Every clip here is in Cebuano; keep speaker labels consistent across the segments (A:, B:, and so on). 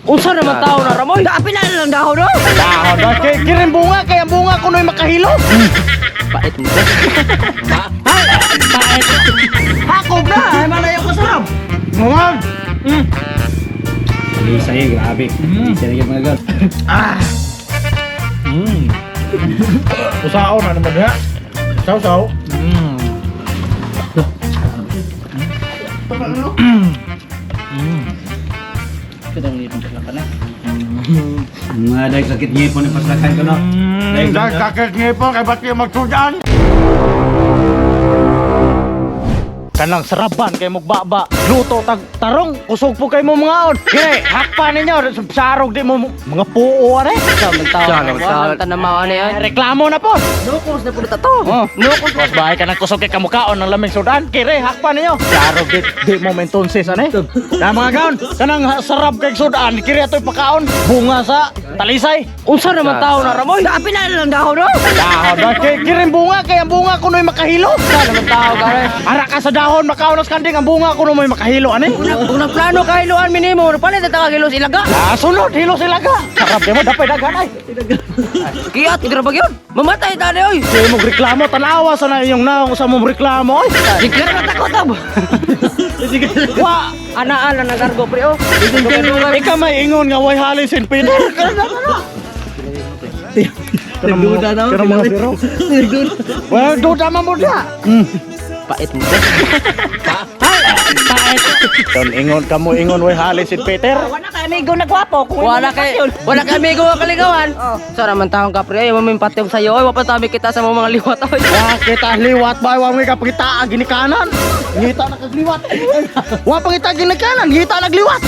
A: Unsa naman tao na Ramoy?
B: Dapil na lang dahon no.
C: Dahon ba? Kay kirim bunga kay ang bunga kuno'y makahilo.
A: Pait mo. Ay, pait.
C: Hakob na, ay malayo ko sarap. Ngayon.
D: Lisa eh, grabe. Lisa na yung mga god.
C: Ah. Usaon na naman diha. Saw-saw.
D: Mga dahil sakit ngipon yung paslakan ko, no? Dahil
C: Dahil sakit ngipon kay ba't kayo magsudan? Kanang sarapan kay mugbaba. Luto tag tarong kusog po kay mo mga on. Kini hakpa ninyo sarog di mo mga puo are.
A: Unsa man tao?
D: Unsa naman tao?
A: Tanamaw na yan.
C: Reklamo na po.
A: Nukos na pud to.
C: Oh.
A: Nukos.
C: Mas bahay ka ng kusog kay kamukaon ng laming sudan. Kire, hakpa ninyo. Sarog di, di mo mentonsis ane. Na mga gaon, kanang sarap kay sudan. Kire ato'y pakaon. Bunga sa talisay.
A: Unsa naman tao na Ramoy?
B: Dapil na lang dahon no.
C: Dahon ba? Kay kirim bunga kay ang bunga kuno'y makahilo.
A: Unsa naman tao gare?
C: Ara ka sa dahon makaon as kanding ang bunga kuno may makahilo ani.
A: Kung nagplano ka hiluan minimo, palit ta ka hilos ilaga.
C: Ah, sunod hilo sila ka. Sarap di mo dapay daghan ay.
A: Kiyat gid ra ba gyud? Mamatay ta ni oy.
C: Di mo reklamo tanawa sa na inyong naong sa mong reklamo ay.
A: Sikir na takotab.
C: Wa
A: Anaan lang nagargo pre oh.
C: ikaw may ingon nga way halin sin Peter. Nagduda na. Pero mga biro. Well, duda man mo da.
A: Pait mo. Ay, pait.
C: Don ingon ka mo ingon way halin sin Peter.
B: Wala kay amigo na gwapo kung
A: Wala kay amigo nga kaligawan. Sa naman taong ka pre, ay maming patog sayo oy, wa pa tabi kita sa mga liwat oy.
C: Wa kita liwat ba wa may kapakita ang ginikanan. Ngita na kagliwat. Wa pangita ginikanan, ngita nagliwat.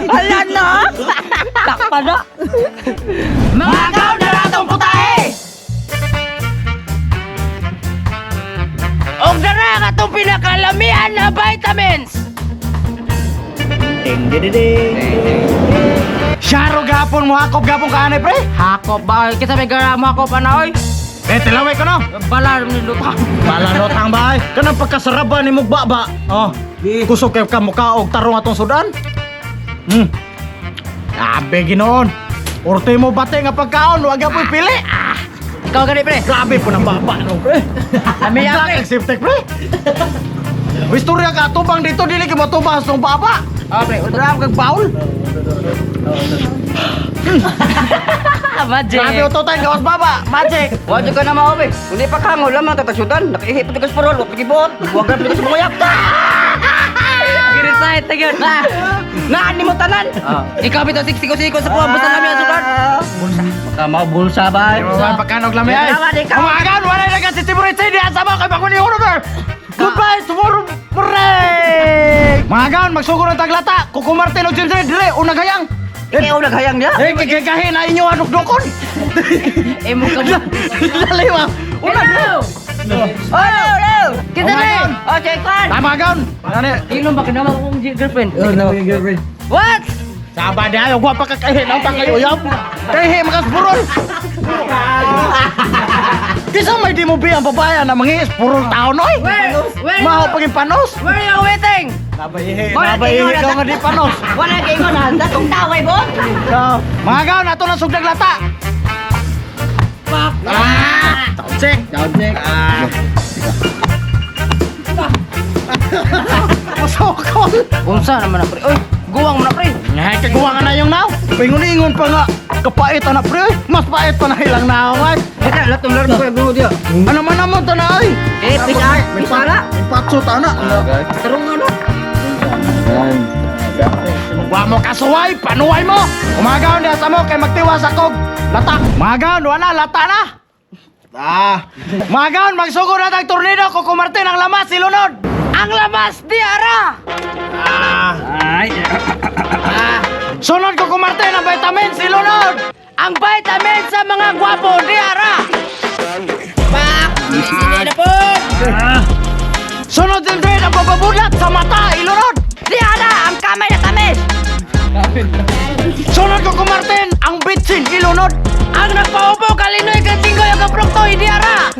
B: Ala na.
A: Takpa na.
B: Mga gaon na atong putahe.
A: Og dara ang atong pinakalamian na vitamins.
C: Ding ding ding. Syaro gapon mo hakop gapon ka anay pre.
A: Hakop ba kita may gara mo hakop ana oy.
C: Eh tilaway ko no.
A: Bala ni lutang.
C: Balanot ang bahay. Kanang pagkasaraban ni mong baba. Oh. Kusog kay ka mukha og tarong atong sudan. Abe ginoon. Urte mo bate nga pagkaon, wag ka po'y pili. Ah,
A: Ikaw gani pre.
C: grabe po ng baba no pre.
A: Ami
C: Ang
A: pre.
C: safety pre. Istorya ka tubang dito dili kay matubang sa baba.
A: Ah pre,
C: Grabe kag baul.
A: Magic.
C: Grabe utotan gawas baba. Magic.
B: Wa jud ka na mao be. Kung di pa kangol lamang tatasudan, nakaihi pa ka sa parol, wa pagibot. Wa ka sa manguyap.
A: Girisay ta gyud.
B: Naan nimo tanan.
A: Ah, ikaw bitaw siksiko-siko sa kuha basta lami ang sudan.
B: Baka mao bulsa ba?
C: Wala pagkanog lami ay.
B: Wala, di ka.
C: Umagan, wala na kasi Timur City. Asa mo kay Baguli Honor. Goodbye tomorrow break. Mga gaon, magsugod ng taglata. Kukumartin og ginger dire unang hayang.
B: Ikaw naghayang niya.
C: Eh, kikahin na inyo anok dukon.
A: Emo ka mo.
C: Dali ba? Una.
A: Hello.
B: Oh, hello.
A: Kita ni.
B: Oh, check one.
C: Tama gaon. Ano?
A: Ino ba kinama akong girlfriend?
D: Oh, no, yung girlfriend.
A: What?
C: Saba di ayo, gua pa kakahin ang tangay uyab. Kaihi makas burol. Kisa may di mo bi ang babae na mangihis purol taon oy.
A: Where
C: Maho paging panos.
A: Where you waiting?
C: Nabaihi,
B: Wala
C: nabaihi
B: kayo,
C: ka nga di panos.
B: Wala kay mo na datong taway bo.
C: So, mga gaon, ato na sugdag lata.
A: Pak.
C: Ah! Sound check.
D: Sound check.
C: Ah. Masokol.
A: Unsa naman na pre? Oy, guwang mo na pre.
C: Ngay kaguwa nga na yung naw. Pingon-ingon pa nga. Kapait na pre. Mas pait pa na ilang naw ay.
B: Kita latong laro ko gulo dia.
C: Ano man naman to na ay.
B: Eh, pisa, pisa na.
C: May patso ta na.
B: Tarong ano?
C: Wa mo kasuway, panuway mo. Umagaw niya sa mo kay magtiwas akog. Lata. Magaw, wala lata na. Ah. Magaw, magsugod na tag tornado ko kumartin ang lamas silunod.
A: Ang lamas di ara.
C: Ah.
D: Ay.
C: Sunod ko kumartin ang vitamin silunod.
A: Ang vitamin sa mga gwapo di ara. Pak. Sini na po.
C: Sunod din din ang bababulat sa mata ilunod.
B: Di ana ang kamay na tamis.
C: Sunod ko kumartin ang bitsin ilunod.
A: Ang nagpaupo kalinoy kay Tinggoy ang kaproktoy di ara.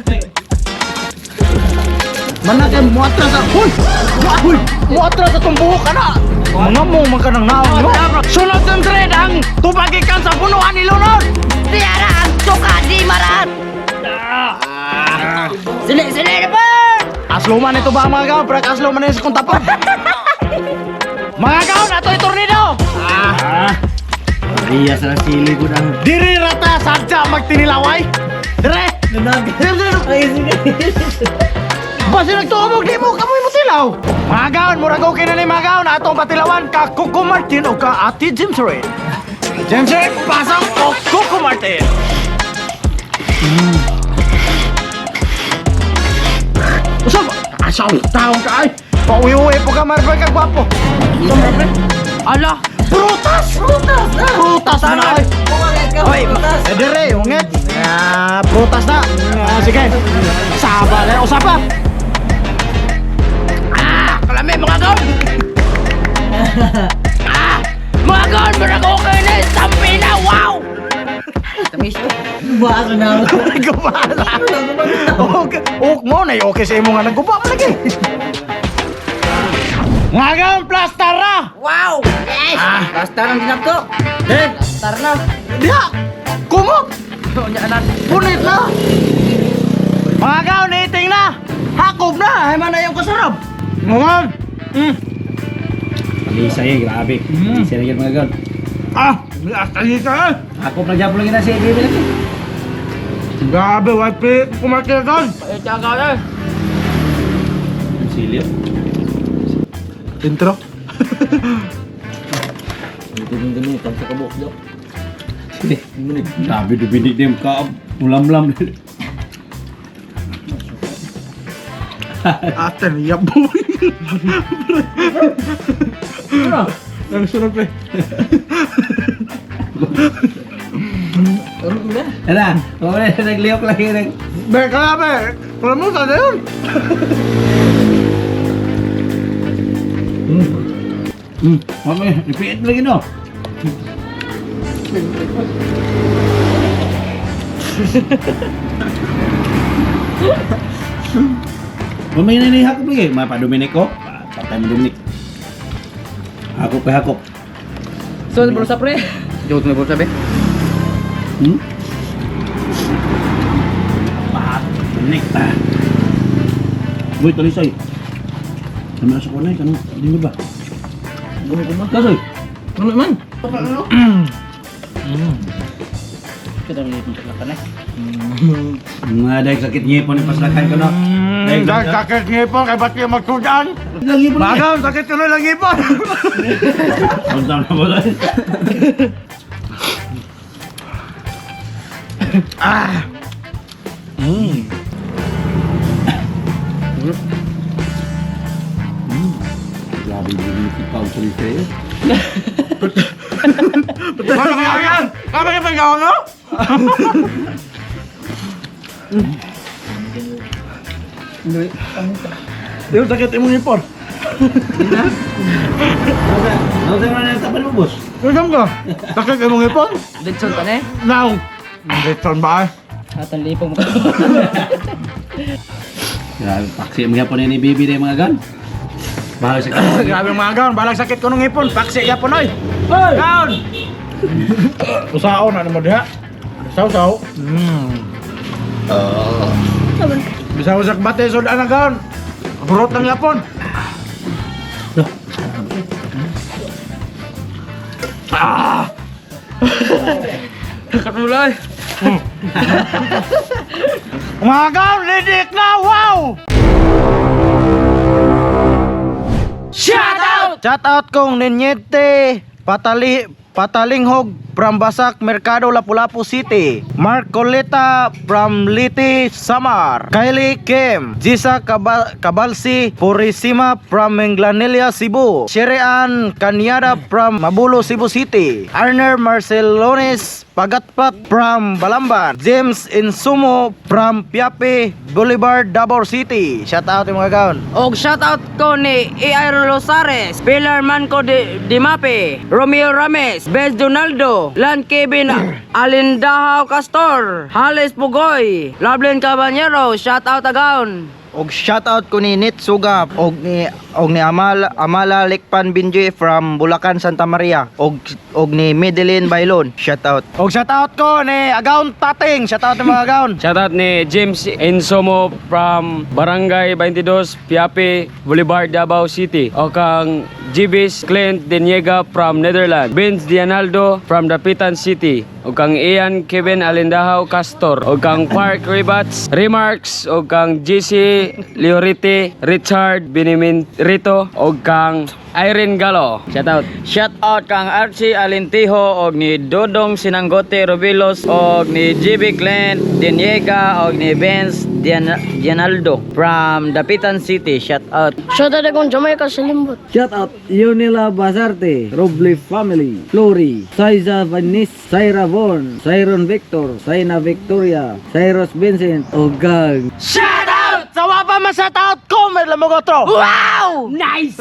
C: Mana kay muatras sa huy. Huy, muatras sa tong buhok ana. Mga mo man ka ng naong, no? Sunod ng trend ang tubagikan sa punuan ni Lunod.
A: Diara ang suka di marat. Sili sili na pa.
C: Aslo man ito ba mga gaon? Pero aslo man ito sa kong tapon. Mga gaon, ato'y tornado!
D: Ah. Iya sa sili ko na.
C: Diri rata sadya magtinilaway. Dire! Dire! Basta nagtuomog di mo kamoy mo tilaw. Mga gaon, murag okay na ni mga gaon atong patilawan ka Coco Martin o ka Ate James Ray. James Ray, pasang o Coco Martin. Usap! Asaw, taong ka ay! Pauwi-uwi po ka, Marvel ka gwapo.
A: Ala.
C: Prutas! Prutas! Prutas na ay!
A: Oy,
C: Eh, dire, ungit. Ah, prutas na. Ah, sige. Saba na, usapa.
A: Ah, kalami mga gaon. Ah, mga gaon, murag okay na sampi na. Wow.
B: Tamis.
C: Naguba na. Okay, ok mo na okay sa imo nga naguba man lagi. Nga gaon plaster ra.
A: Wow. Yes.
B: Basta lang dinagko.
C: Eh,
A: Tara na.
C: diha. Kumot.
A: Unya na.
C: Punit na. Mga gaon eating na. Hakob na, ay man na yung kasarap. Mga.
D: Lisa eh, grabe. Lisa na yan mga gaon.
C: Ah, hasta ka.
D: Ako pa lang lagi na si Bibi lagi.
C: Grabe, wapi kumakil doon.
A: Eh, tiyaga na.
D: Ang sili. Oh.
C: Intro.
D: Grabe dubinig din ka ulam-lam.
C: Ate, niyap mo.
D: Ano?
C: Nagsunod pre.
D: Ano? Wala nagliyok lagi nag.
C: Be, grabe. Kalamutan na yun.
D: Mami, repeat lagi no. Mamay na ni Hakop lagi. Mapa Dominic ko. Patay mo Dominic. Hakop kay Hakop.
A: So, bro sa pre.
B: Joke na po sabi.
D: Pa, Dominic pa. Boy, talisay. Ano sa kunay? Ano? Di ba? Kasoy.
A: Ano man? Kita mo nito ka na.
D: Mga dahil sakit ngipon yung paslakan ko no. Dahil
C: Dahil sakit ngipon, kay ba't kayo magsudan?
D: Lagi po
C: Bagaw, sakit ko na lang ngipon.
D: Ang na ba?
C: Ah.
D: Grabe yung pa ang salita eh.
C: Kami kami kami kami no? Yung sakit imong ngipon.
D: Ano tayo na tapan mo, boss?
C: Yung ka? Sakit imong ngipon?
A: Litson ta na.
C: Now. Litson ba?
A: Atang lipong mo.
D: Grabe, paksi mo yapon ni Bibi na yung mga gan. Bahala sa kanya.
C: Grabe mga gaon, balag sakit ko ng ngipon. Paksi yapon oy. Gaon. Usaon ano mo diha? Saw-saw. Bisa usak bate sud ana gaon. Burot lang yapon.
A: Katulay.
C: Mga gaon, lidik na! Wow!
A: Shout out!
C: Shout out kong Ninyete Patali Patalinghog from Basak, Mercado, Lapu-Lapu City. Mark Coleta from Liti, Samar. Kylie Kim, Jisa Cabalsi Purisima from Minglanilla, Cebu. Sherean Kanyada from Mabulo, Cebu City. Arner Marcelones Pagatpat from Balamban. James Insumo from Piape Boulevard, Davao City. Shout out yung mga gaon.
A: Og shout out ko ni A.I. Rosales, Pilar Manco de Dimape, Romeo Rames, Bez Donaldo, Lan Kevin Alindahaw Castor, Hales Pugoy, Lovelyn Caballero, shout out agaon.
B: Og shout out ko ni Nit Sugap og ni Og ni Amala Amala Lekpan Binji from Bulacan, Santa Maria. Og ni Medellin Bailon. Shout out.
C: Og shout out ko ni Agaon Tating. Shout out ni mga Agaon.
E: Shoutout ni James Ensomo from Barangay 22, Piape, Boulevard, Davao City. O kang Jibis Clint Deniega from Netherlands. Vince Dianaldo from Dapitan City. O kang Ian Kevin Alindahaw Castor. O kang Park Ribats Remarks. O kang GC Liorite Richard Biniminrito. O kang Irene Galo. Shoutout.
A: Shout out kang Archie Alintijo og ni Dodong Sinanggote Robilos og ni GB Clint Deniega og ni Vince Dianaldo from Dapitan City. Shout out.
F: Shout out akong Jamaica sa Limbot.
G: Shout out Yonela Basarte, Roble Family, Flori, Saiza Vanis, Saira Von, Cyron Victor, Saina Victoria, Cyrus Vincent, Ogang.
C: Shout out! Sa wapa man shout out ko, may lamog otro. Wow! Nice!